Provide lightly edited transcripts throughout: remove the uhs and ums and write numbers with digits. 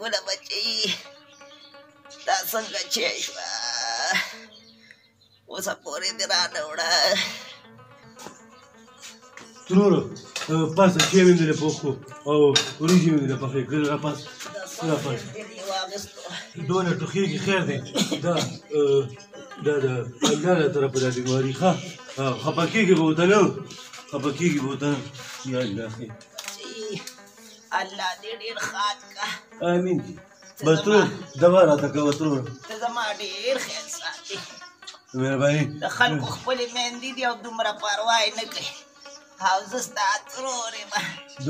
ګله بچی، دا څنګه چې شوه؟ اوسه پورې دې رانه وړه. تروره پاسه چای مې درله پوخ کړو او وریجې مې درله پخې کړې. راپاسه راپاسه، دونه ټوخېږي. خیر دی، دا دا د الله له طرفه دا بیماري. ښه، خفه کېږي به ورته نه، خفه کېږي به ورته نه. یا الله خیر، الله دې ډېر ښاد کړه. امین. بس ترور دوا راته کوه ترور. ته زما ډېر خیال ساتې. مهرباني. د خلکو خپلې میندې دي او دومره پروا یې نه کوي، او زه ستا ترور یم. د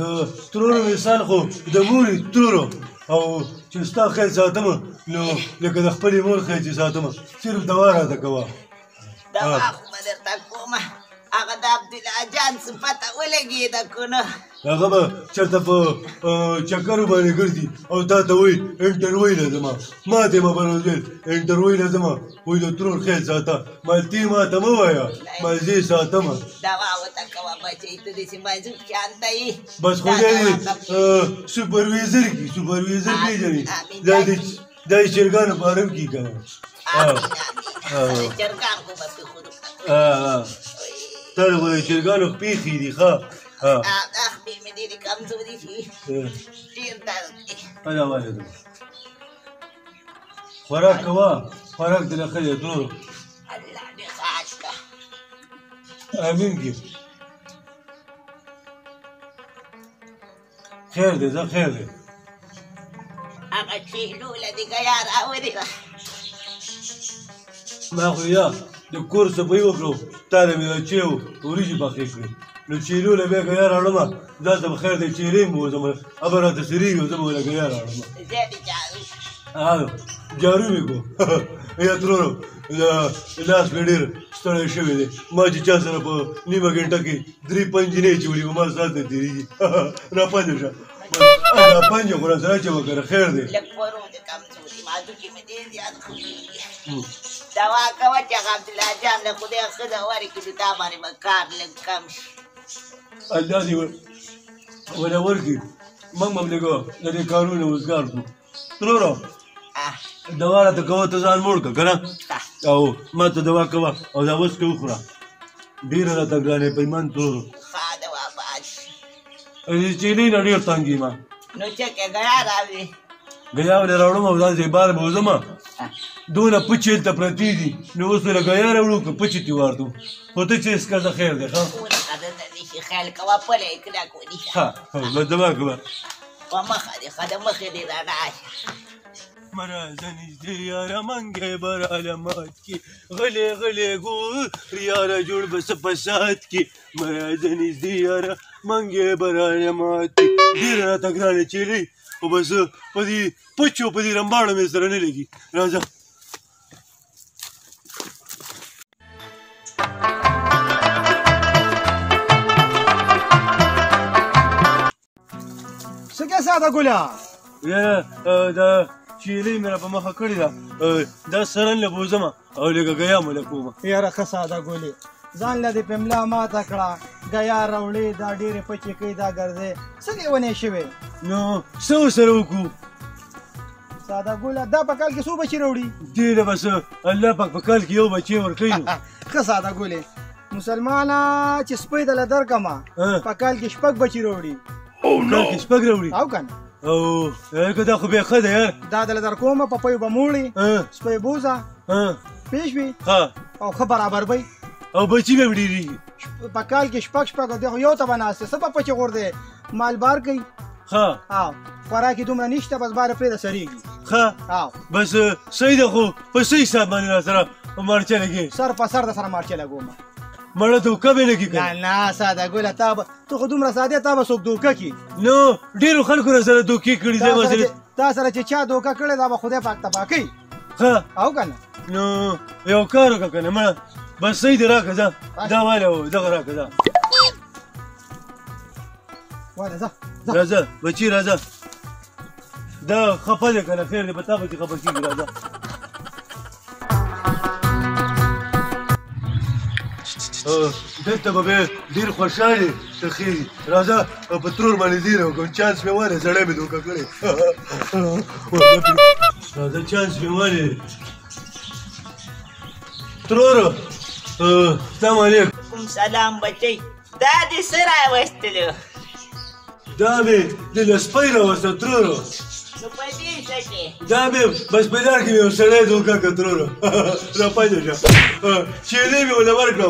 ترور مثال خو د مور ترور، او چې ستا خیال ساتم نو لکه د خپلې مور خیال چې ساتم. صرف دوا راته کوه. دوا خو به درته کومه، هغه د عبدالله جان څه پته ولګېده که نه؟ هغه به چېرته په چکرو باندې ګرځي او تا ته وایي انټرویو له ځمه. ما ته یې به ویل انټرویو له ځمه، وایي د ترور خیال ساته. مالتې ما ته مه وایه، مالزې ساتمه. دوا ورته کوه بچی، ته داسې مضبوط شان ته یې. بس خدای دې سوپرویزر کړي. سوپرویزر پېژنې؟ دا د چرګانو فارم کې که نه؟ آمین آمین. چرګان خو به پرې خود. تا خو د چرګانو خپې ښې دي. ښه، دا خپې مې ډېرې کمزورې شي، ډېر درد دی. دا واله ده، خوراک کوه، خوراک دې له ښه دی ترور. الله دې ښاد کړه. امین کې. خیر دی، ځه خیر دی. هغه چیلو له دې ګیا راوړې وه. ما خو یا د کور صفایي وکړو، تا له مې د چایو وریجې پخې کړې، نو چیلو له بیا ګیا راوړم. دلته به خیر دی، چیلې مې وځم، ابه راته څرېږي او زه به له ګیا راوړم. زه دې جارو. جارو مې کو. یا ترورو، لاس مې ډېر ستړی شوی دی. ما چې چا سره په نیمه ګنټه کې درې پنجې نه اچولي، ما ساعت نه تېرېږي. راپنجه شه، راپنجه خو راسره اچوه که نه. خیر دی. لږ پرو دې کمزوري، مازوکې مې ډېر زیات خوږېږي. دوا کوه چې هغه عبدالله جان له خدای ښځه ورکړي، نو تا باندې به کار لږ کم شي. الله دې وله ورکړي، موږ به هم لږ د دې کارونو وزګار کړو. تروره دوا راته کوه، ته ځان موړ کړه که نه، او ما ته دوا کوه او دا وڅکه وخوره. ډېره راته ګرانه په ایمان ترور. ښه دوا باش. چیلې نه ډېر تنګ یم. نو چې که ګیا راوړې؟ ګیا ولې راوړم او داسې بار به وځم. دونه پچې هلته پرتې دي، نو اوس له ګیا راوړو که پچې ترې وارتو؟ خو ته چې څکه ځه، خیر دی. ښه خیال کوه، پلی کلک ونیسه. ښه، بس دوا کوه. په مخه دې ښه، د مخې دې رڼا شه. مرازه نږدې یاره، منګی به راله مات کي، غلی غلی ګور یاره، جوړ به څه فساد کي. مرازه نږدې یاره، منګی به راله مات کي. ډېره راته ګرانه چیلۍ، خو بس په دې پچو په دې رمباړو مې سره نه لګي. راځه. څه کې ساده ګله؟ یاره دا چیلۍ مې را په مخه کړې ده، دا سرن له بوځمه او لږه ګیا مو له کومه. یاره ښه ساده ګلې، ځان له دې په ملا ماته کړه، ګیا راوړې، دا ډېرې پچې کوي، دا ګرځې، څه لیونی شوی؟ نو څه ورسره وکړو؟ ساده ګله، دا په کال کې څو بچي راوړي؟ دې له بس الله پاک په کال کې یو بچی ورکوي. نو ښه ساده ګلې، مسلمانه چې سپی دله درکمه، په کال کې شپږ بچي راوړي. کال کې شپږ راوړي؟ او که نه؟ او که دا خو بیا ښه دی یار. دا دله در کومه، په پیو به موړي، سپی بوځه، پېښ وي او ښه برابر به او بچي به هم ډېرېږي. په کال کې شپږ شپږ، دی خو یو ته به ناست دی، څه په پچې غورځی، مال بار کوي. ښه. او خوراک یې دومره نشته، بس باره پرېږده سرېږي. ښه. او بس صحیح ده، خو په صحیح حساب باندې را سره مارچه لګې. سر په سر د سره مارچه لګوم. مړه دوکه به لګي که نه؟ نه ساده ګله، تا به ته خو دومره ساده، تا به څوک دوکه کړي؟ نو ډېرو خلکو را سره دوکې کړي. زه تا سره چې چا دوکه کړې، دا به خدای پاک تباه کوي. ښه. او که نه؟ نو یو کار وکړه که نه، مړه بس صحیح دی، راکړه ځه، دا واله دغه راکړه ځه. واله ځه. راځه بچي راځه، دا خفه دی که نه؟ خیر دی، په تا به چې خفه کېږي. راځه. دلته به بیا ډېر خوشحال یې، ترخې دي. راځه په ترور باندې زیری وکړم، چانس مې والی، زړی مې دوکه کړی. راځه چانس مې والی. ترور سلام علیکم. کوم سلام بچی، دا دې څه راوستلو؟ دا مې د له سپۍ راوسته ترور. نو په دې څه کې؟ دا مې بس په لار کې مې یو سړی دوکه کړ ترور. را پاتې شه، چیلې مې ورله ورکړه،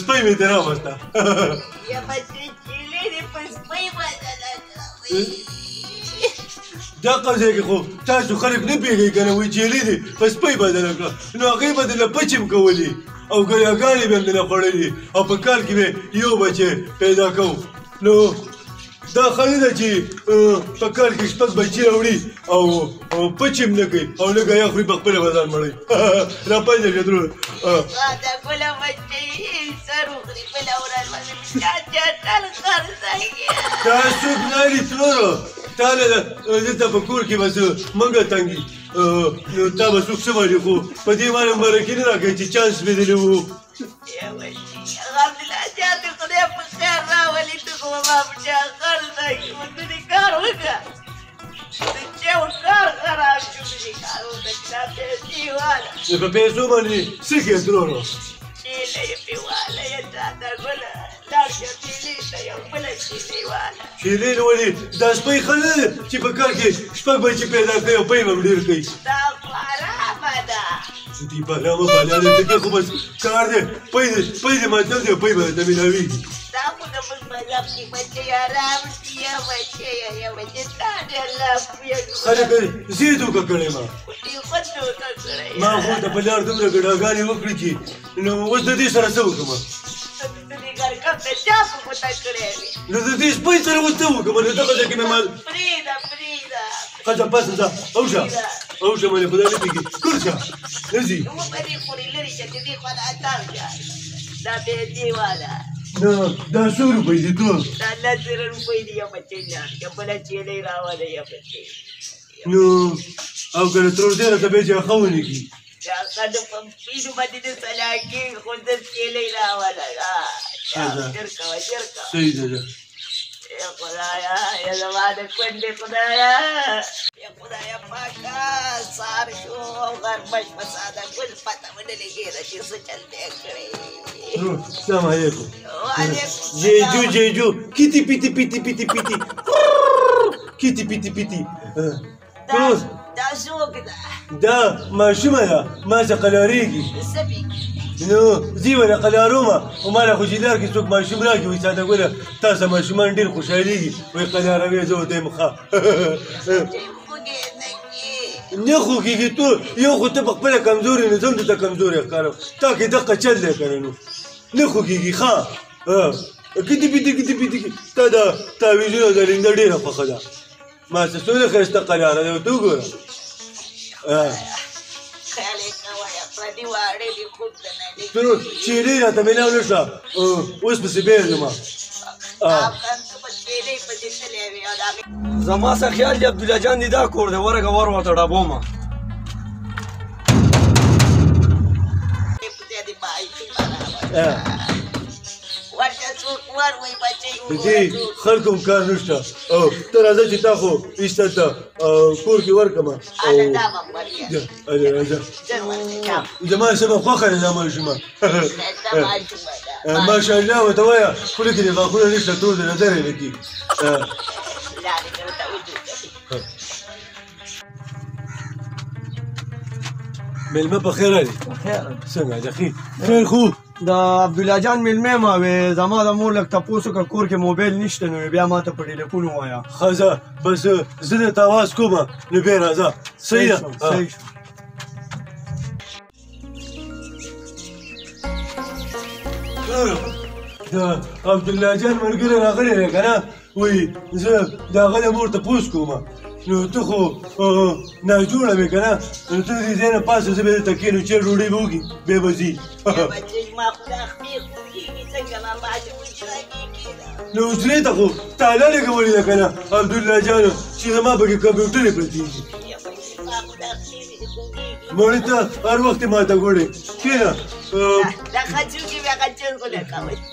سپۍ مې ترې راوسته. یا بچی چیلې دې په سپۍ بدله کړه. دغه ځای کې خو تاسو خلک نه پوهېږئ که نه، وایي چیلې دې په سپۍ بدله کړه، نو هغې به درله پچې هم کولې او ګیاګانې به هم درله خوړلې او په کال کې به یو بچی پیدا کوو. نو دا ښه نه ده چې په کال کې شپږ بچي راوړي او پچې هم نه کوي او نه ګیا خوري، په خپله به ځان مړوي. را پاتې شه ترور. دا ګله بچی سر وخوري، بله ورځ باندې چا چټل خرڅوي. تا څوک نه لري ترور، تا له دلته په کور کې بس منګه تنګي، نو تا به څوک څه والي، خو په دې باندې مبارکي نه راکوي چې چانس مې دلې وو. یا بچی عبدالله جان دې خدای په خیر راولي، ته خو به ما په چا خرڅوي. ته دې کار وکړه، د چا کار خراب شو، دې کار وکړه چې دا پیسې واله. نو په پیسو باندې څه کوې ترور؟ چیلې یې پرې واله، یا تاته ګله لاړ شه چیلې ته یو بله چیلې واله. چیلې نو ولې دا سپۍ ښه نه ده چې په کال کې شپږ بچي پیدا کوي او پۍ به هم ډېر کوي؟ دا خو حرامه ده. دې بلا مه بلا دی، ته خو بس کار دی، پۍ دې پۍ دې مطلب دی، پۍ به درته میلاویږي. دا خو د موږ مذهب کې بچی حرام دي. یا بچیه یا بچی تا دې الله پوهېږي. خلک زه یې دوکه کړی ما، دې خود دوکه کړی. ما خو ته په لار دومره ګډاګانې وکړې چې نو اوس د دې سره څه وکړم؟ ته دې ګرګم د چا په ګوته کړی وي؟ نو د دې سپۍ سره اوس څه وکړم؟ نو دغه ځای کې مې مال پرېږده پرېږده. ښځه پس ځه، او شه او شه، ملې خدای نه پېږي، کور شه نه ځي. وبه دې خوري، لرې شه چې دې خوا ته تاو شه. دا پیسې واله. نه دا څو روپۍ دي ته؟ دا 10,000 روپۍ دي. یو بچی لاړ شه، بله چیلۍ راوله یو بچی. نو او که له ترور دې راته بیا چې ښه ونه کړي؟ ښه نو په پینو باندې دې سلا کېږي، خو زه چیلۍ راوله. ژر کوه ژر کوه. صحیح ده. یا خدایا، یا زما د کونډې خدایا، یا خدایا پاکه، سهار شو او غرمه شوه، ساده ګل پته ونه لګېده چې څه چل دی کړی. السلام علیکم. وعلیکم. جیجو جیجو کیتی پیتی پیتی پیتی پیتی کیتی پیتی پیتی. دا څوک ده؟ دا ماشومه ده، ما څه قلارېږي. څه پکې؟ نو زه یې ورله قلارومه، خو ما له خو چې لار کې څوک ماشوم راکړي وایي ساده ګله تا سره ماشومان ډېر خوشحالېږي، وایي قلاروې، زه ورته وایم ښه. نه خوږېږي ته، یو خو ته په خپله کمزورې، نو زه هم درته کمزوری ښکارم، تا کې دقه چل دی که نه، نو نه خوږېږي. ښه کتي پیتي کتي پیتي. تا دا تعویذونه د لینده ډېره خوښه ده، ما څه څومره ښایسته قلاره ده، ورته وګوره. خیال یې کوه، پردي واړې دې خوب ته نه لګي. ترور چیلې راته میلاو نه شوه، اوس پسې بیا ځم. زما څه خیال دی عبدالله جان دی دا کور دی، ورګه ور ورته ډبومه. د دې خلکو هم کار نشته. او ته راځه چې تا خو ایسته ته کور کې ورکړم. هله راځه، زما سمه خوښه ده دا ماشومه، ماشاءالله ورته وایه، خوله کې دې غاښونه نشته، تور د نظر یې نه کړي. مېلمه په خیر راغلی. څنګه ده؟ خیر خیر. خو د عبدالله جان مېلمه ما وې، زما د مور لږ تپوس وکړه، کور کې موبایل نشته، نو بیا ما ته په ټلیفون ووایه. ښه ځه بس زه درته اواز کوم، نو بیا راځه. صحیح ده؟ صحیح شو. د عبدالله جان ملګری راغلی دی که نه، وایي زه د هغه د مور تپوس کوم، نو ته خو ناجوړه وې که نه، نو ته دې ځای نه پاڅه، زه به دلته کښېنم، چې ډوډۍ به وکړي بیا به ځي. نو حجرې ته خو تاله لګولې ده که نه عبدالله جان، چې زما پکې کمپیوټرې پرتې دي. مړې ته هر وخت ما ته ګورې، کښېنه.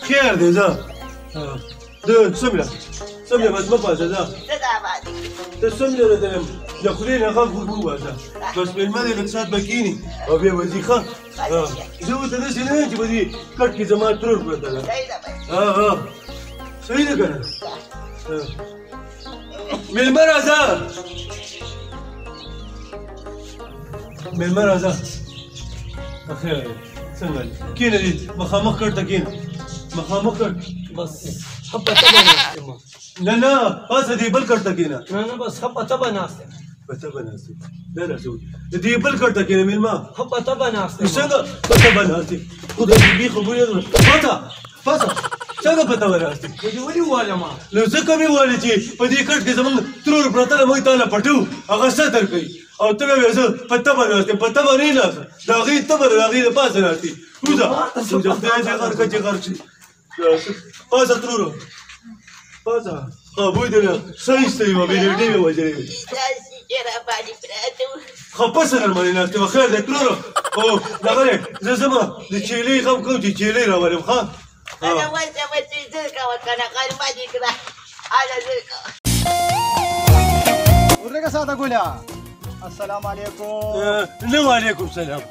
خیر دی ځه. د سمله سمله بس مه پاڅه ځه ته سمله درته وایم د خولې نه غږ وباسه بس مېلمه دی لږ ساعت به کښېني او بیا به ځي ښه زه ورته داسې نه یم چې په دې کټ کې زما ترور پرته ده ها صحیح ده که نه مېلمه راځه مېلمه راځه په خیر څنګه دی کښېنه دې مخامخ کټ ته کښېنه مخامخ کټ بس ښه په تبه ناست یم نه نه پاڅه دې بل کټ ته کښېنه نه نه بس ښه په تبه ناست یم په تبه ناست یم دا راځه دې بل کټ ته کښېنه مېلمه ښه په تبه ناست یم څنګه په تبه ناست یم خدای دې بې خبرې پاڅه پاڅه څنګه په تبه ناست یم خو دې ولې وواله ما نو ځکه مې وویل چې په دې کټ کې زموږ ترور پرته ده موږ تا له پټو هغه ستر کوي او ته به وایې زه په تبه ناست یم په تبه نه ناست د هغې تبه ده د هغې د پاسه ناست یم وځه وځه خدای دې غرق کړه چې غرق شي پاڅه ترورو پاڅه ښه بوی دې ښه ایستلې وه بې ډېرې وژلې وې خپه سره باندې ناست یم خیر دی ترورو او دغه دی زه ځم د چیلې غم کوم چې چیلې راولم ښه ورلګه ساده ګله السلام علیکم نه وعلیکم سلام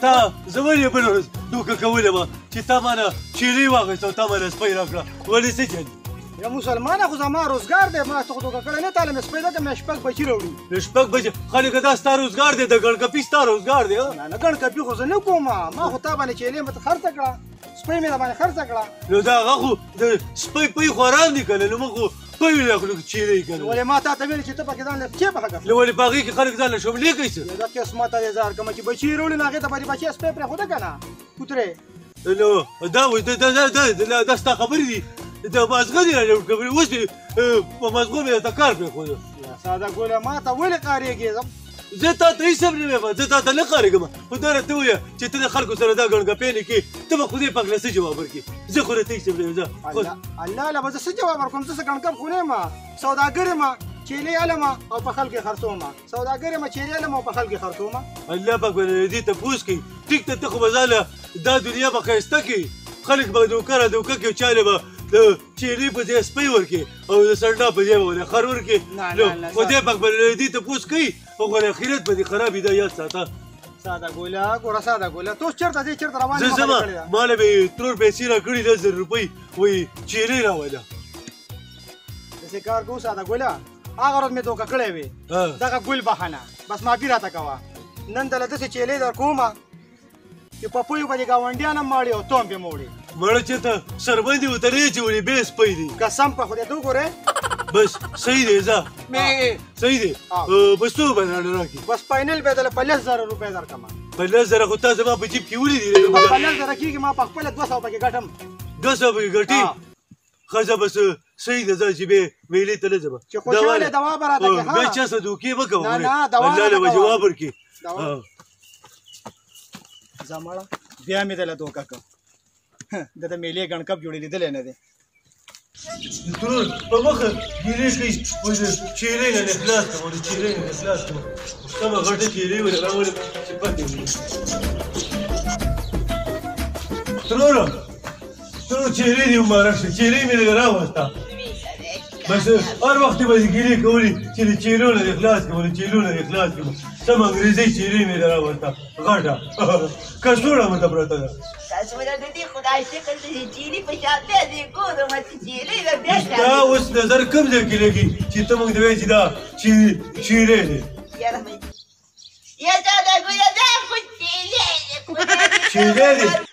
تا زه ولې بله ورځ دوکه کولی وه چې تا مانه چیلې واخیسته او تا مانه سپۍ راکړه ولې څه چل یا مسلمانه خو زما روزګار دی ما ته خو دوکه کړی نه تاله مې سپۍ ده که مې شپږ بچي راوړي نو شپږ بچي خلک دا ستا روزګار دی د ګڼکپي ستا روزګار دی نه نه ګڼکپي خو زه نه کوم ما خو تا باندې چیلې مې خرڅه کړه سپۍ مې درباندې خرڅه کړه نو دا هغه خو د سپۍ پۍ خوران دي که نه نو موږ خو پۍ ولې اخلو که چیلې که نه ولې ما تا ته ویل چې ته پکې ځان له پښې پخه کړه نو ولې په هغې کې خلک ځان له شملې کوي څه دا قسمته دې زار کومه چې بچي یې راوړي نو هغې ته به دې بچی سپی پرېښوده که نه کوترې نو دا اوس دا دا دا دا ستا خبرې دي د مازغه دې راجوړ کړې اوس دې په مازغو مې درته کار پرېښوده ساده ګله ما ته ولې قارېږې زه تا ته هېڅ هم نه وایم زه تا ته نه قارېږم خو دا راته ووایه چې ته د خلکو سره دا ګڼګپې نه کړې ته به خدای پاک له څه جواب ورکړې زه خو راته هېڅ هم نه وایم زه الله له به زه څه جواب ورکړم زه څه ګڼګپ خو نه یم سوداګر یم چیلې علم او په خلکو یې خرڅوم سوداګر یم چیلې علم او په خلکو یې خرڅوم الله پاک به له دې تپوس کوي ټیک ته ته خو به ځانه دا دنیا به ښایسته کړي خلک به دوکه را دوکه کړي او چا له به د چیلې په ځای سپۍ ورکړي او د سنډا په ځای به ولې خر ورکړي نو خدای پاک به له دې تپوس کوي او غوره اخرت به دې خراب دا یاد ساته ساده ګوله ګوره ساده ګوله ته اوس چېرته ځې چېرته روان زه ځم ما له به یې ترور پیسې راکړي 10,000 روپۍ وایي چیلې راوله داسې کار کوو ساده ګله هغه ورځ مې دوکه کړی وي دغه ګل بهانه بس معافي راته کوه نن دله داسې چیلې در کومه چې په پویو به دې ګاونډیان هم ماړي او ته هم پرې موړې مړه چېرته سربندې ورته نه چې ولې بې سپۍ دي قسم په خدای ته وګوره بس صحیح دی ځه صحیح دی بس څو به راله راکړي بس فاینل به درله په 10,000 روپۍ درکړم په 10,000 خو تا زما په جیب کې ولیدې په 10,000 کېږي ما په خپله 200 پکې ګټم 200 پکې ګټي ښځه بس صحیح ده ځه چې بیا میلې ته نه ځم چې خوشحاله دوا به راته کې بیا چا سره دوکې مه کوه نه دوا الله له به جواب ورکړي ځه مړه بیا مې دله دوکه کړ د د میلې ګڼکپ جوړې لیدلی نه دی ترور په مخه ګیلې کوي وایي د چیرې نه خلاص کړم د چیرې نه خلاص کړم سمه غټه چیرې ولې راولم چې پاتې وي ترور ترور چیرې دې مبارک شه چیرې مې لږه راوسته بس هر وخت به ګیلې کولې چې د چیرو نه دې خلاص کړم د چیرو نه دې خلاص کړم سم انګریزي چیرې مې راوسته غټه کڅوړه مې ته پرته ده کڅوړه د دې خدای شکر د چیرې په شان دی دې ګورم چې چیرې ده بیا دا اوس نظر کوم ځای کې لګي چې ته موږ ته وایې چې دا چیرې دی یاره یا دا دا ګویا دا خو چیرې دی چیرې دی